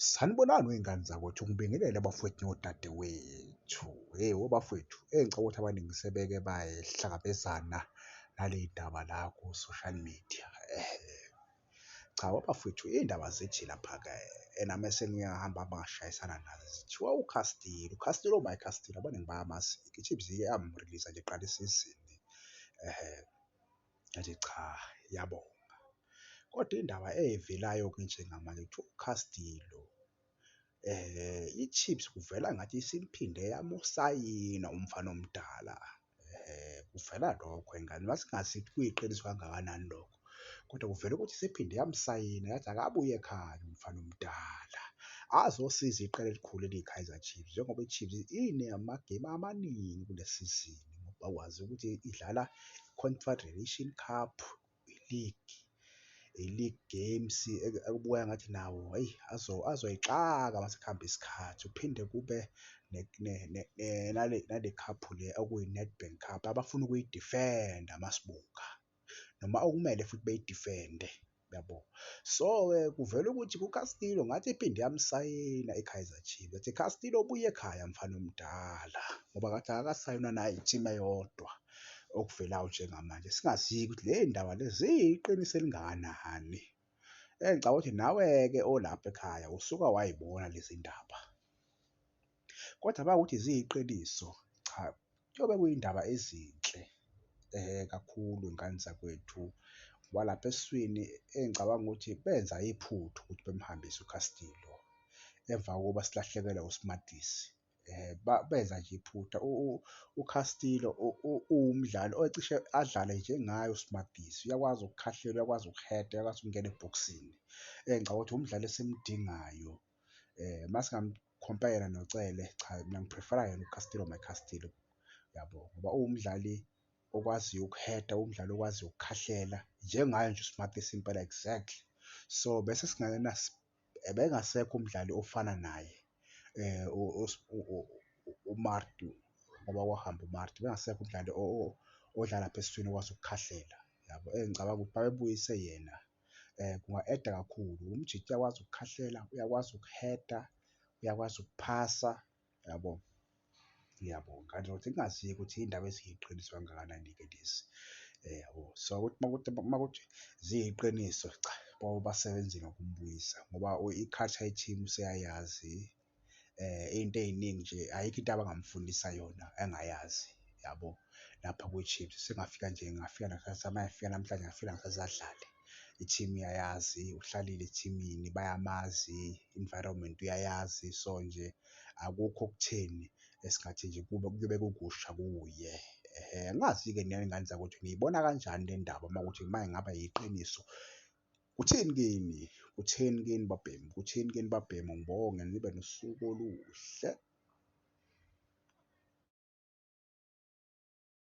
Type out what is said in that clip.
Sanibonani wey'ngane zakwethu, ngibingelele bafowethu nodadewethu. Hheyi webafwethu, ngicabanga ukuthi abaningi sebeke bayihlangabezana nale y'ndaba la ku-social media. Cha, webafwethu iy'ndaba zithi lapha-ke ena mese ngiyahamba hamba ngashayisana nazo, zithiwa uCastillo, uCastillo Castillo abaningi bayamazi-ke, i-Chiefs ike yamuriliza nje iqala isizini yathi cha, iyabonga. Kodwa indaba ey'velayo-ke njengamanje kuthiwa uCastillo i-Chiefs kuvela ngathi isiphinde yamusayina umfana omdala, kuvela lokho ey'ngane masingazi kuyiqiniso kangakanani lokho, kodwa kuvela ukuthi isiphinde yamsayina yathi akabuye ekhaya umfana omdala azosiza iqela elikhulu eliyi-Kaizer Chiefs. Njengoba i-Chiefs inamagemu amaningi kule sizini ngoba wazi ukuthi idlala i-Confederation Cup, i-league, i-league games ekubukeka engathi nawo hheyi azoyixaka mase kuhamba isikhathi. Kuphinde kube nale khaphu le okuyi-Nedbank Cup abafuna ukuyidifenda masibuka noma okumele futhi beyidifende, uyabo? So-ke kuvela ukuthi kuCastillo ngathi iphinde yamsayina i-Kaizer Chiefs yathi Castillo buya ekhaya mfana omdala, ngoba kade akasayinwa nayi-team eyodwa okuvelayo njengamanje. Singazi-ke ukuthi ley'ndaba lezi ziyiqiniso elingakanani. Engicabanga ukuthi nawe-ke olapha ekhaya usuke wayibona lezi ndaba kodwa uma kuwukuthi ziyiqiniso, cha, kuyobe kuyindaba ezinhle kakhulu ngane zakwethu ngoba lapha esiswini engicabanga ukuthi benza iphutha ukuthi bemhambise uCastillo emva kokuba silahlekelwe uSmarties. Benza nje iphutha uCastillo uwumdlali ocishe adlale njengaye uSmarties, uyakwazi ukukhahlela, uyakwazi ukuheda, uyakwazi ukungena ebhokisini. Engicabanga ukuthi umdlali esimdingayo uma singamkhompera noCele, cha mina ngiphrifera yena uCastillo MyCastillo, uyabo? Ngoba uwumdlali okwaziyo ukuheda, uwumdlali okwaziyo ukukhahlela njengaye nje uSmarties impela exactly. So, bese ebengasekho umdlali ofana naye ngoba kwahamba uMaart, ubengasekho umdlali odlala lapha esiswini okwazi ukukhahlela, yabo? Engicabanga ukuthi uma bebuyise yena kunga-add-a kakhulu. Umjita uyakwazi ukukhahlela, uyakwazi ukuheda, uyakwazi ukuphasa, yabo? Ngiyabonga. Kanti ngingazi-ke ukuthi iy'ndaba eziyiqiniso kangakanani-ke lezi, yabo. So, ukuthi makuwukuthi makuwukuthi ziyiqiniso, cha, basebenzile ngokumbuyisa ngoba i-culture ye-team useyayazi iy'nto ey'ningi nje ayikho into abangamfundisa yona angayazi, yabo lapha kwi-Chiefs. Usengafika nje, engafika nakusasa, uma efika namhlanje angafika nakusasa adlale. I-team uyayazi, uhlalile ethimini, bayamazi, i-environment uyayazi. So nje akukho okutheni esingathi nje kube kuyobe kukusha kuye, ehhe. Angazi-ke nina ngane zakwethu niyibona kanjani le ndaba uma kuwukuthi uma ngabe yiqiniso? Kutheni kini? Kutheni kini babhemu? Kutheni kini babhemu? Ngibonge nibe nosuku oluhle.